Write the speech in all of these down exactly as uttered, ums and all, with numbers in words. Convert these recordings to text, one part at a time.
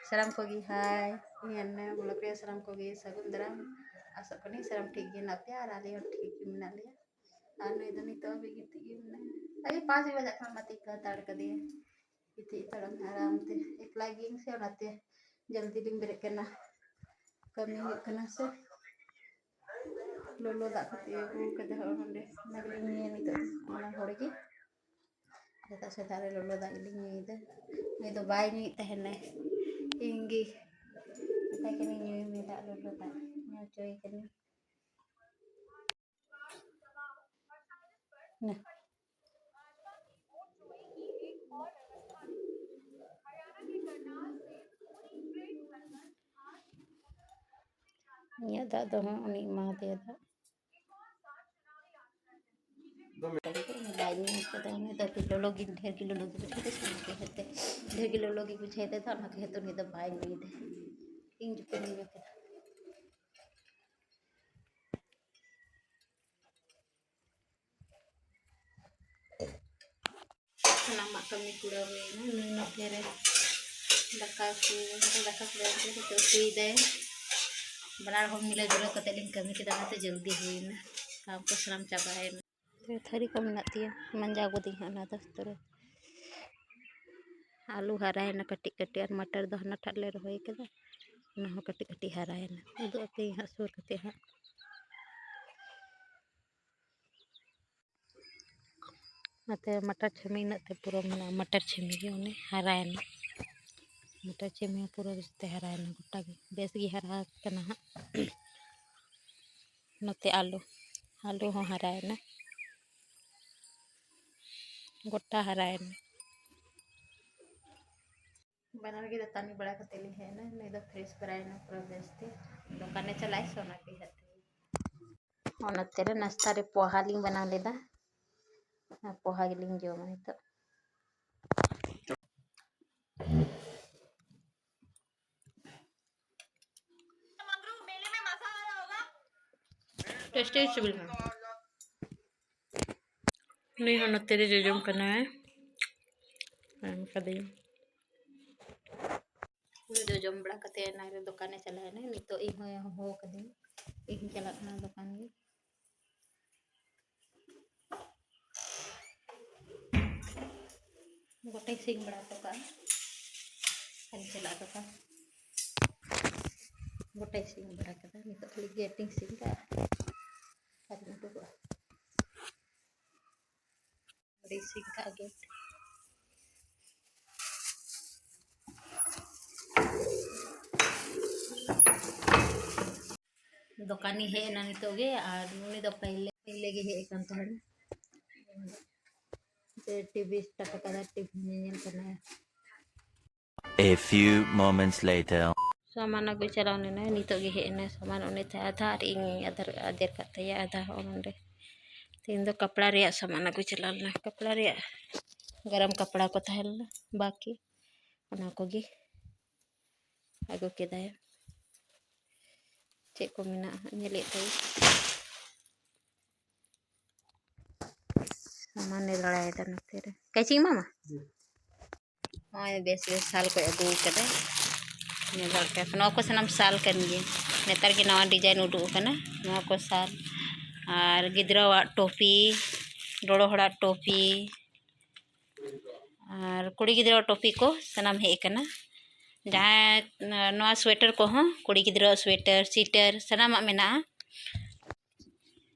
ᱥᱟᱱᱟᱢ ᱠᱚᱜᱮ ᱦᱟᱭ, ᱤᱧ ᱮᱢᱱᱮ ᱵᱚᱞᱚ ᱯᱮᱭᱟ ᱥᱟᱱᱟᱢ ᱠᱚᱜᱮ ᱥᱟᱹᱜᱩᱱ ᱫᱟᱨᱟᱢ᱾ ᱟᱥᱚᱜ ᱠᱟᱹᱱᱟᱹᱧ ᱥᱟᱱᱟᱢ ᱴᱷᱤᱠ ᱜᱮ ᱦᱮᱱᱟᱜ ᱯᱮᱭᱟ ᱟᱨ ᱟᱞᱮ ᱦᱚᱸ ᱴᱷᱤᱠ ᱜᱮ ᱢᱮᱱᱟᱜ ᱞᱮᱭᱟ᱾ ᱟᱨ ᱱᱩᱭ ᱫᱚ ᱱᱤᱛᱚᱜ ᱦᱟᱹᱵᱤᱡ ᱜᱤᱛᱤᱡ ᱜᱮ ᱢᱮᱱᱟᱭᱟ᱾ ᱟᱭᱩᱵ ᱯᱟᱸᱪ ᱵᱟᱡᱟᱜ ᱠᱷᱚᱱ ᱢᱟ ᱛᱤᱧ ᱦᱟᱛᱟᱲ ᱠᱟᱫᱮᱭᱟ᱾ ᱜᱤᱛᱤᱡ ᱦᱟᱛᱟᱲᱚᱜ ᱢᱮ ᱟᱨᱟᱢ ᱛᱮ᱾ ᱮᱠᱞᱟ ᱜᱤᱭᱟᱹᱧ ᱥᱮ, ᱚᱱᱟᱛᱮ ᱡᱚᱞᱫᱤ ᱞᱤᱧ ᱵᱮᱨᱮᱫ ᱠᱟᱱᱟ᱾ ᱠᱟᱹᱢᱤ ᱦᱩᱭᱩᱜ ᱠᱟᱱᱟ ᱥᱮ᱾ ᱞᱚᱞᱚ ᱫᱟᱜ ᱠᱚ ᱛᱤᱭᱳᱜ ᱟᱹᱜᱩ ᱠᱟᱫᱟ ᱦᱚᱸᱜᱼᱚ ᱱᱚᱰᱮ᱾ ᱚᱱᱟ ᱜᱮᱞᱤᱧ ᱧᱩᱭᱟ ᱱᱤᱛᱚᱜ ᱫᱚ, ᱚᱱᱟ ᱦᱚᱲ ᱜᱮ᱾ ᱥᱮᱛᱟᱜ ᱥᱮᱛᱟᱜ ᱨᱮ ᱞᱚᱞᱚ ᱫᱟᱜ ᱜᱮᱞᱤᱧ ᱧᱩᱭᱮᱫᱟ᱾ ᱩᱱᱤ ᱫᱚ ᱵᱟᱭ ᱧᱩᱭᱮᱫ ᱛᱟᱦᱮᱱᱟᱭ᱾ ᱤᱧ ᱜᱮ ᱢᱮᱛᱟᱭ ᱠᱟᱹᱱᱟᱹᱧ, "ᱧᱩᱭ ᱢᱮ ᱫᱟᱜ, ᱞᱚᱞᱚ ᱫᱟᱜ", ᱧᱩ ᱦᱚᱪᱚᱭᱮ ᱠᱟᱹᱱᱟᱹᱧ᱾ ᱱᱮ᱾ ᱤᱧᱟᱹᱜ ᱫᱟᱜ ᱫᱚ ᱦᱚᱸ ᱩᱱᱤ ᱮᱢᱟ ᱫᱮᱭᱟ ᱫᱟᱜ᱾ ᱵᱟᱭ ᱧᱩ ᱠᱟᱫᱟ, ᱩᱱᱤ ᱫᱚ ᱟᱹᱰᱤ ᱞᱚᱞᱚ ᱜᱮ, ᱰᱷᱮᱨ ᱜᱮ ᱞᱚᱞᱚ ᱜᱮ ᱵᱩᱡᱷᱟᱹᱣ ᱫᱟᱭ ᱥᱮ, ᱚᱱᱟ ᱠᱷᱟᱹᱛᱤᱨ ᱰᱷᱮᱨ ᱜᱮ ᱞᱚᱞᱚ ᱜᱮ ᱵᱩᱡᱷᱟᱹᱣ ᱫᱟᱭ ᱛᱚ, ᱚᱱᱟ ᱠᱷᱟᱹᱛᱤᱨ ᱩᱱᱤ ᱫᱚ ᱵᱟᱭ ᱧᱩᱭᱮᱫᱟ᱾ ᱤᱧ ᱡᱚᱛᱚᱧ ᱧᱩ ᱠᱮᱫᱟ᱾ ᱥᱟᱱᱟᱢᱟᱜ ᱠᱟᱹᱢᱤ ᱠᱩᱲᱟᱹᱣ ᱦᱩᱭᱱᱟ᱾ ᱱᱩᱭ ᱱᱚᱛᱮ ᱨᱮ ᱫᱟᱠᱟ ᱩᱛᱩ, ᱫᱟᱠᱟ ᱠᱚ ᱮᱢ ᱠᱟᱛᱮ ᱩᱛᱩᱭᱮᱫᱟᱭ᱾ ᱵᱟᱱᱟᱨ ᱦᱚᱲ ᱢᱤᱞᱟᱹᱣ ᱡᱩᱞᱟᱹᱣ ᱠᱟᱛᱮ ᱞᱤᱧ ᱠᱟᱹᱢᱤ ᱠᱮᱫᱟ, ᱚᱱᱟᱛᱮ ᱡᱚᱞᱫᱤ ᱦᱩᱭᱱᱟ, ᱠᱟᱢ ᱠᱚ ᱥᱟᱱᱟᱢ ᱪᱟᱵᱟᱭᱮᱱᱟ᱾ ᱛᱷᱟᱹᱨᱤ ᱠᱚ ᱢᱮᱱᱟᱜ ᱛᱤᱧᱟᱹ, ᱢᱟᱸᱡᱟᱣ ᱜᱚᱫᱤᱧ ᱦᱟᱸᱜ ᱚᱱᱟ ᱫᱚ ᱛᱚᱵᱮ᱾ ᱟᱹᱞᱩ ᱦᱟᱨᱟᱭᱮᱱᱟ ᱠᱟᱹᱴᱤᱡ ᱠᱟᱹᱴᱤᱡ, ᱟᱨ ᱢᱟᱴᱟᱨ ᱫᱚ ᱦᱟᱱᱟᱴᱟᱜ ᱞᱮ ᱨᱚᱦᱚᱭ ᱠᱟᱫᱟ, ᱚᱱᱟ ᱦᱚᱸ ᱠᱟᱹᱴᱤᱡ ᱠᱟᱹᱴᱤᱡ ᱦᱟᱨᱟᱭᱮᱱᱟ᱾ ᱩᱫᱩᱜ ᱟᱯᱮᱭᱟᱹᱧ ᱦᱟᱸᱜ ᱥᱩᱨ ᱠᱟᱛᱮ ᱦᱟᱸᱜ᱾ ᱱᱚᱛᱮ ᱢᱟᱴᱟᱨ ᱪᱷᱟᱹᱢᱤ ᱤᱱᱟᱹᱜ ᱛᱮ ᱯᱩᱨᱟᱹ ᱢᱮᱱᱟᱜᱼᱟ, ᱢᱟᱴᱟᱨ ᱪᱷᱟᱹᱢᱤ ᱜᱮ ᱚᱱᱮ ᱦᱟᱨᱟᱭᱮᱱᱟ᱾ ᱢᱟᱴᱟᱨ ᱪᱷᱟᱹᱢᱤ ᱦᱚᱸ ᱯᱩᱨᱟᱹ ᱵᱮᱥ ᱛᱮ ᱦᱟᱨᱟᱭᱮᱱᱟ, ᱜᱚᱴᱟ ᱜᱮ ᱵᱮᱥ ᱜᱮ ᱦᱟᱨᱟ ᱠᱟᱱᱟ ᱦᱟᱸᱜ᱾ ᱱᱚᱛᱮ ᱟᱹᱞᱩ, ᱟᱹᱞᱩ ᱦᱚᱸ ᱦᱟᱨᱟᱭᱮᱱᱟ, ᱜᱚᱴᱟ ᱦᱟᱨᱟᱭᱮᱱᱟ᱾ ᱵᱟᱱᱟᱨ ᱜᱮ ᱫᱟᱹᱛᱟᱹᱱᱤ ᱵᱟᱲᱟ ᱠᱟᱛᱮ ᱞᱤᱧ ᱦᱮᱡ ᱮᱱᱟ᱾ ᱱᱩᱭ ᱫᱚ ᱯᱷᱨᱮᱥ ᱵᱟᱲᱟᱭᱮᱱᱟ ᱯᱩᱨᱟᱹ ᱵᱮᱥ ᱛᱮ᱾ ᱫᱚᱠᱟᱱᱮ ᱪᱟᱞᱟᱜᱼᱟ ᱥᱮ ᱚᱱᱟ ᱠᱚᱭ ᱦᱟᱛᱟᱣᱟ᱾ ᱚᱱᱟᱛᱮ ᱨᱮ ᱱᱟᱥᱛᱟ ᱨᱮ ᱯᱚᱦᱟ ᱞᱤᱧ ᱵᱮᱱᱟᱣ ᱞᱮᱫᱟ᱾ ᱟᱨ ᱯᱚᱦᱟ ᱜᱮᱞᱤᱧ ᱡᱚᱢᱟ ᱱᱤᱛᱚᱜ᱾ ᱴᱮᱥᱴᱤ ᱥᱤᱵᱤᱞ ᱠᱟᱱᱟ᱾ ᱱᱩᱭ ᱦᱚᱸ ᱱᱚᱛᱮ ᱨᱮ ᱡᱚᱡᱚᱢ ᱠᱟᱱᱟᱭ᱾ ᱮᱢ ᱠᱟᱫᱤᱧ᱾ ᱡᱚ ᱡᱚᱢ ᱵᱟᱲᱟ ᱠᱟᱛᱮ ᱮᱱᱟᱝ ᱨᱮ ᱫᱚᱠᱟᱱᱮ ᱪᱟᱞᱟᱣ ᱮᱱᱟ᱾ ᱱᱤᱛᱚᱜ ᱤᱧ ᱦᱚᱸᱭ ᱦᱚᱦᱚ ᱠᱟᱹᱫᱤᱧ, ᱤᱧ ᱦᱚᱸᱧ ᱪᱟᱞᱟᱜ ᱠᱟᱱᱟ ᱫᱚᱠᱟᱱ ᱜᱮ᱾ ᱜᱚᱴᱟᱧ ᱥᱤᱧ ᱵᱟᱲᱟ ᱦᱚᱴᱚ ᱠᱟᱜᱼᱟ, ᱠᱷᱟᱹᱞᱤ ᱪᱟᱞᱟᱜ ᱫᱚᱠᱟᱱ᱾ ᱜᱚᱴᱟᱧ ᱥᱤᱧ ᱵᱟᱲᱟ ᱠᱟᱫᱟ, ᱱᱤᱛᱚᱜ ᱠᱷᱟᱹᱞᱤ ᱜᱮᱴᱤᱧ ᱥᱤᱧ ᱠᱟᱜᱼᱟ, ᱟᱨᱤᱧ ᱩᱰᱩᱠᱚᱜᱼᱟ᱾ ᱟᱹᱰᱤ ᱥᱤᱠᱷᱟ ᱜᱮ᱾ ᱫᱚᱠᱟᱱᱤ ᱦᱮᱡ ᱮᱱᱟ ᱱᱤᱛᱚᱜ ᱜᱮ, ᱟᱨ ᱩᱱᱤ ᱫᱚ ᱯᱟᱹᱦᱤᱞᱮ, ᱯᱟᱹᱦᱤᱞᱮ ᱜᱮ ᱦᱮᱡ ᱟᱠᱟᱱ ᱛᱟᱦᱮᱱᱟ᱾ ᱡᱮ ᱴᱤᱵᱷᱤ start ᱟᱠᱟᱫᱟ, ᱴᱤᱵᱷᱤ ᱧᱮᱧᱮᱞ ᱠᱟᱱᱟᱭ᱾ A few moments later. ᱥᱟᱢᱟᱱ ᱟᱹᱜᱩᱭ ᱪᱟᱞᱟᱣ ᱞᱮᱱᱟᱭ, ᱱᱤᱛᱚᱜ ᱜᱮ ᱦᱮᱡ ᱮᱱᱟᱭ᱾ ᱥᱟᱢᱟᱱ ᱚᱸᱰᱮ ᱛᱟᱦᱮᱸ ᱟᱫᱷᱟ ᱟᱨ ᱤᱧ ᱟᱫᱷᱟ ᱟᱫᱮᱨ ᱠᱟᱜ ᱛᱟᱭᱟ, ᱟᱫᱷᱟ ᱦᱚᱸ ᱱᱚᱸᱰᱮ᱾ ᱛᱮᱦᱮᱧ ᱫᱚ ᱠᱟᱯᱲᱟ ᱨᱮᱭᱟᱜ ᱥᱟᱢᱟᱱ ᱟᱹᱜᱩᱭ ᱪᱟᱞᱟᱣ ᱞᱮᱱᱟ, ᱠᱟᱯᱲᱟ ᱨᱮᱭᱟᱜ ᱜᱚᱨᱚᱢ ᱠᱟᱯᱲᱟ ᱠᱚ ᱛᱟᱦᱮᱸ ᱞᱮᱱᱟ ᱵᱟᱠᱤ, ᱚᱱᱟ ᱠᱚᱜᱮ ᱟᱹᱜᱩ ᱠᱮᱫᱟᱭ᱾ ᱪᱮᱫ ᱠᱚ ᱢᱮᱱᱟᱜᱼᱟ ᱦᱟᱸᱜ ᱧᱮᱞᱮᱫ ᱛᱟᱭᱟ᱾ ᱥᱟᱢᱟᱱᱮ ᱞᱟᱲᱟᱭᱮᱫᱟ ᱱᱚᱛᱮ ᱨᱮ᱾ ᱠᱟᱹᱪᱤᱧ ᱮᱢᱟᱢᱟ? ᱱᱚᱜᱼᱚᱭ ᱵᱮᱥ ᱵᱮᱥ ᱥᱟᱞ ᱠᱚ ᱟᱹᱜᱩ ᱠᱟᱫᱟ᱾ ᱧᱮᱞ ᱫᱟᱲᱮᱭᱟᱜ ᱠᱟᱱᱟ ᱯᱮ, ᱱᱚᱣᱟ ᱠᱚ ᱥᱟᱱᱟᱢ ᱥᱟᱞ ᱠᱟᱱ ᱜᱮᱭᱟ᱾ ᱱᱮᱛᱟᱨ ᱜᱮ ᱱᱟᱣᱟ design ᱩᱰᱩᱠ ᱟᱠᱟᱱᱟ ᱱᱚᱣᱟ ᱠᱚ ᱥᱟᱞ᱾ ᱟᱨ ᱜᱤᱫᱽᱨᱟᱹᱣᱟᱜ ᱴᱳᱯᱤ, ᱜᱚᱲᱚ ᱦᱚᱲᱟᱜ ᱴᱳᱯᱤ, ᱟᱨ ᱠᱩᱲᱤ ᱜᱤᱫᱽᱨᱟᱹᱣᱟᱜ ᱴᱳᱯᱤ ᱠᱚ ᱥᱟᱱᱟᱢ ᱦᱮᱡ ᱟᱠᱟᱱᱟ᱾ ᱡᱟᱦᱟᱸ ᱱᱚᱣᱟ sweater ᱠᱚᱦᱚᱸ, ᱠᱩᱲᱤ ᱜᱤᱫᱽᱨᱟᱹᱣᱟᱜ sweater, ᱪᱤᱴᱟᱹᱨ ᱥᱟᱱᱟᱢᱟᱜ ᱢᱮᱱᱟᱜᱼᱟ᱾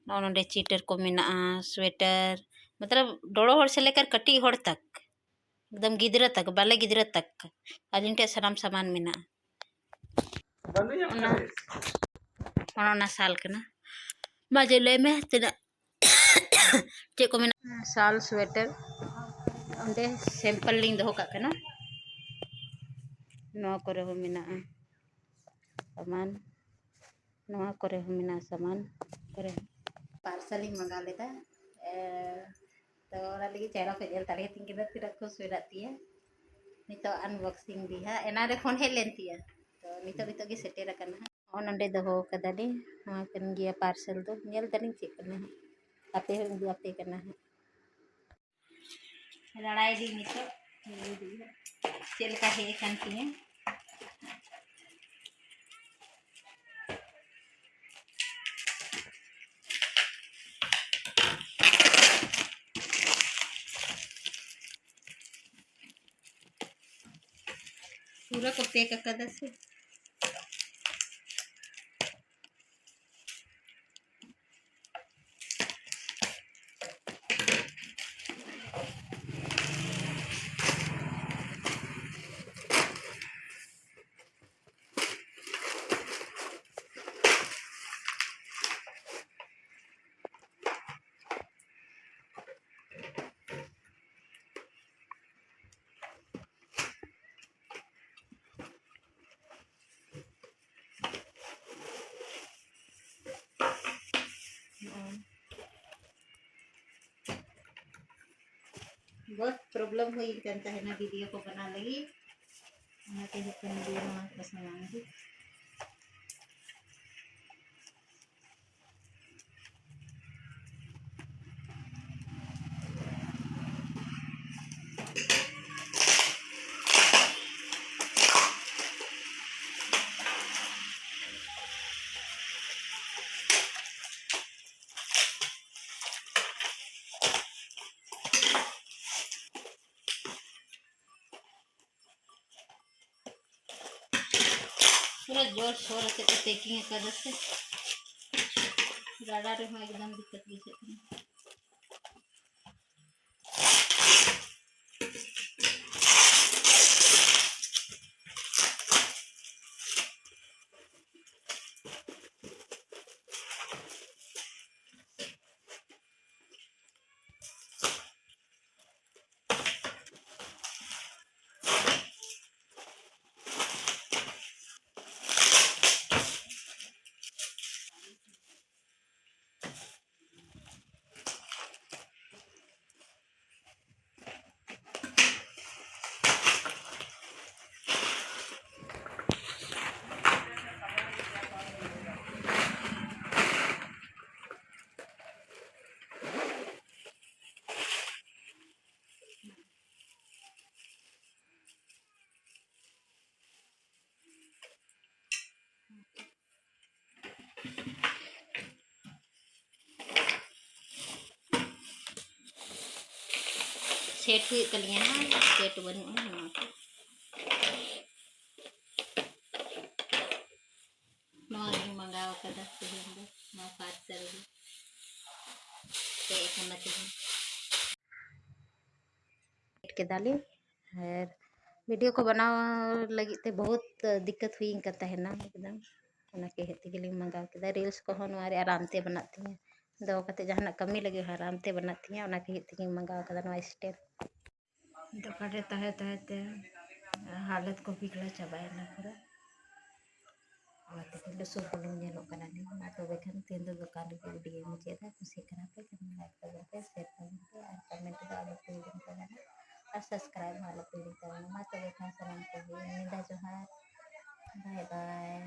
ᱱᱚᱜᱼᱚ ᱱᱚᱰᱮ ᱪᱤᱴᱟᱹᱨ ᱠᱚ ᱢᱮᱱᱟᱜᱼᱟ, sweater, ᱢᱚᱛᱞᱚᱵ ᱰᱚᱲᱚ ᱦᱚᱲ ᱥᱮ ᱞᱮᱠᱟᱨ ᱠᱟᱹᱴᱤᱡ ᱦᱚᱲ ᱛᱟᱠ, ᱮᱠᱫᱚᱢ ᱜᱤᱫᱽᱨᱟᱹ ᱛᱟᱠ, ᱵᱟᱞᱮ ᱜᱤᱫᱽᱨᱟᱹ ᱛᱟᱠ ᱟᱹᱞᱤᱧ ᱴᱷᱮᱱ ᱥᱟᱱᱟᱢ ᱥᱟᱢᱟᱱ ᱢᱮᱱᱟᱜᱼᱟ᱾ ᱚᱱᱟ, ᱚᱱᱟ ᱥᱟᱞ ᱠᱟᱱᱟ᱾ ᱢᱟ ᱡᱮ ᱞᱟᱹᱭ ᱢᱮ ᱛᱤᱱᱟᱹᱜ ᱪᱮᱫ ᱠᱚ ᱢᱮᱱᱟᱜᱼᱟ? ᱥᱟᱞ, sweater ᱚᱸᱰᱮ sample ᱞᱤᱧ ᱫᱚᱦᱚ ᱠᱟᱜ ᱠᱟᱱᱟ᱾ ᱱᱚᱣᱟ ᱠᱚᱨᱮ ᱦᱚᱸ ᱢᱮᱱᱟᱜᱼᱟ ᱥᱟᱢᱟᱱ, ᱱᱚᱣᱟ ᱠᱚᱨᱮ ᱦᱚᱸ ᱢᱮᱱᱟᱜᱼᱟ ᱥᱟᱢᱟᱱ ᱠᱚᱨᱮ᱾ Parcel ᱤᱧ ᱢᱟᱜᱟᱣ ᱞᱮᱫᱟ, ᱮ, ᱛᱚ ᱚᱱᱟ ᱞᱟᱹᱜᱤᱫ ᱪᱮᱦᱨᱟ ᱯᱮ ᱧᱮᱞ ᱫᱟᱲᱮᱭᱟᱛᱤᱧ ᱠᱟᱱᱟ ᱛᱤᱱᱟᱹᱜ ᱠᱷᱩᱥ ᱢᱮᱱᱟᱜ ᱛᱤᱧᱟ᱾ ᱱᱤᱛᱚᱜ unboxing ᱫᱤ ᱦᱟᱸᱜ, ᱮᱱᱟᱱ ᱨᱮ ᱯᱷᱳᱱ ᱦᱮᱡ ᱞᱮᱱ ᱛᱤᱧᱟ, ᱛᱚ ᱱᱤᱛᱚᱜ ᱱᱤᱛᱚᱜ ᱜᱮ ᱥᱮᱴᱮᱨ ᱟᱠᱟᱱᱟ ᱦᱟᱸᱜ᱾ ᱱᱚᱜᱼᱚ ᱱᱚᱰᱮ ᱫᱚᱦᱚ ᱠᱟᱫᱟᱞᱤᱧ, ᱱᱚᱣᱟ ᱠᱟᱱ ᱜᱮᱭᱟ parcel ᱫᱚ᱾ ᱧᱮᱞ ᱫᱟᱞᱤᱧ ᱪᱮᱫ ᱠᱟᱱᱟ ᱦᱟᱸᱜ, ᱟᱯᱮ ᱦᱚᱸ ᱩᱫᱩᱜ ᱟᱯᱮ ᱠᱟᱱᱟ ᱦᱟᱸᱜ᱾ ᱞᱟᱲᱟᱭ ᱫᱤᱧ ᱱᱤᱛᱚᱜ, ᱪᱮᱫ ᱞᱮᱠᱟ ᱦᱮᱡ ᱟᱠᱟᱱ ᱛᱤᱧᱟᱹ᱾ ᱯᱩᱨᱟᱹ ᱠᱚ ᱯᱮᱠ ᱟᱠᱟᱫᱟ ᱥᱮ᱾ ᱱᱚᱜᱼᱚᱭ᱾ ᱵᱚᱦᱩᱛ ᱯᱨᱚᱵᱞᱮᱢ ᱦᱩᱭ ᱠᱟᱱ ᱛᱟᱦᱮᱱᱟ ᱵᱷᱤᱰᱤᱭᱳ ᱠᱚ ᱵᱮᱱᱟᱣ ᱞᱟᱹᱜᱤᱫ, ᱚᱱᱟᱛᱮ ᱦᱩᱭᱩᱜ ᱠᱟᱱᱟ ᱵᱷᱤᱰᱤᱭᱳ ᱱᱚᱣᱟ ᱠᱚ ᱥᱟᱢᱟᱝ ᱜᱮ᱾ ᱯᱩᱨᱟᱹ ᱡᱳᱨ ᱥᱳᱨ ᱟᱛᱮ ᱠᱚ ᱯᱮᱠᱤᱝ ᱟᱠᱟᱫᱟ ᱥᱮ᱾ ᱨᱟᱲᱟ ᱨᱮᱦᱚᱸ ᱮᱠᱫᱚᱢ ᱫᱤᱠᱠᱟᱛ ᱵᱩᱡᱷᱟᱹᱜ ᱠᱟᱱᱟ᱾ ᱥᱮᱴ ᱦᱩᱭᱩᱜ ᱛᱟᱹᱞᱤᱧᱟ ᱦᱟᱸᱜ, ᱥᱮᱴ ᱵᱟᱹᱱᱩᱜᱼᱟ ᱱᱚᱣᱟ ᱠᱚ᱾ ᱠᱟᱫᱟ ᱛᱮᱦᱮᱧ ᱫᱚ ᱱᱚᱣᱟ ᱯᱟᱨᱥᱮᱞ ᱜᱮ ᱦᱮᱡ ᱟᱠᱟᱱᱟ ᱛᱮᱦᱮᱧ᱾ ᱠᱮᱫᱟᱞᱤᱧ᱾ ᱟᱨ ᱵᱷᱤᱰᱤᱭᱳ ᱠᱚ ᱵᱮᱱᱟᱣ ᱞᱟᱹᱜᱤᱫ ᱛᱮ ᱵᱚᱦᱩᱛ ᱫᱤᱠᱠᱟᱛ ᱦᱩᱭᱤᱧ ᱠᱟᱱ ᱛᱟᱦᱮᱱᱟ ᱮᱠᱫᱚᱢ᱾ ᱚᱱᱟ ᱠᱮᱦᱮᱫ ᱛᱮᱜᱮᱞᱤᱧ ᱢᱟᱸᱜᱟᱣ ᱠᱮᱫᱟ᱾ ᱨᱤᱞᱥ ᱠᱚᱦᱚᱸ ᱱᱚᱣᱟ ᱨᱮ ᱟᱨᱟᱢ ᱛᱮ ᱵᱮᱱᱟᱜ ᱛᱤᱧᱟᱹ, ᱫᱚᱦᱚ ᱠᱟᱛᱮ ᱡᱟᱦᱟᱱᱟᱜ ᱠᱟᱹᱢᱤ ᱞᱟᱹᱜᱤᱫ ᱦᱚᱸ ᱟᱨᱟᱢ ᱛᱮ ᱵᱮᱱᱟᱜ ᱛᱤᱧᱟᱹ, ᱚᱱᱟ ᱠᱮᱦᱮᱫ ᱛᱮᱜᱮᱧ ᱢᱟᱸᱜᱟᱣ ᱠᱟᱫᱟ ᱱᱚᱣᱟ ᱥᱴᱮᱱᱰ᱾ ᱫᱚᱠᱟᱱ ᱨᱮ ᱛᱟᱦᱮᱸ ᱛᱟᱦᱮᱸ ᱛᱮ ᱦᱟᱞᱚᱛ ᱠᱚ ᱵᱤᱜᱽᱲᱟᱹ ᱪᱟᱵᱟᱭᱮᱱᱟ ᱯᱩᱨᱟᱹ᱾ ᱚᱱᱟ ᱛᱮᱜᱮ ᱞᱩᱥᱩᱨ ᱵᱩᱞᱩᱝ ᱧᱮᱞᱚᱜ ᱠᱟᱱᱟ ᱞᱤᱧ᱾ ᱢᱟ ᱛᱚᱵᱮ ᱠᱷᱟᱱ ᱛᱮᱦᱮᱧ ᱫᱚ ᱫᱚᱠᱟᱱ ᱨᱮᱜᱮ ᱵᱷᱤᱰᱤᱭᱳ ᱢᱩᱪᱟᱹᱫᱟ᱾ ᱠᱩᱥᱤ ᱠᱟᱱᱟ ᱯᱮ ᱠᱷᱟᱱ ᱞᱟᱭᱤᱠ ᱛᱟᱵᱚᱱ ᱯᱮ, ᱥᱮᱭᱟᱨ ᱛᱟᱵᱚᱱ ᱯᱮ ᱟᱨ ᱠᱚᱢᱮᱱᱴ ᱫᱚ ᱟᱞᱚ ᱯᱮ ᱦᱤᱲᱤᱧ ᱛᱟᱵᱚᱱᱟ᱾ ᱟᱨ ᱥᱟᱵᱥᱠᱨᱟᱭᱤᱵ ᱦᱚᱸ ᱟᱞᱚ ᱯᱮ ᱦᱤᱲᱤᱧ ᱛᱟᱵᱚᱱᱟ᱾ ᱢᱟ ᱛᱚᱵᱮ ᱠᱷᱟᱱ ᱥᱟᱱᱟᱢ ᱠᱚᱜᱮ ᱧᱤᱫᱟᱹ ᱡᱚᱦᱟᱨ, ᱵᱟᱭ ᱵᱟᱭ᱾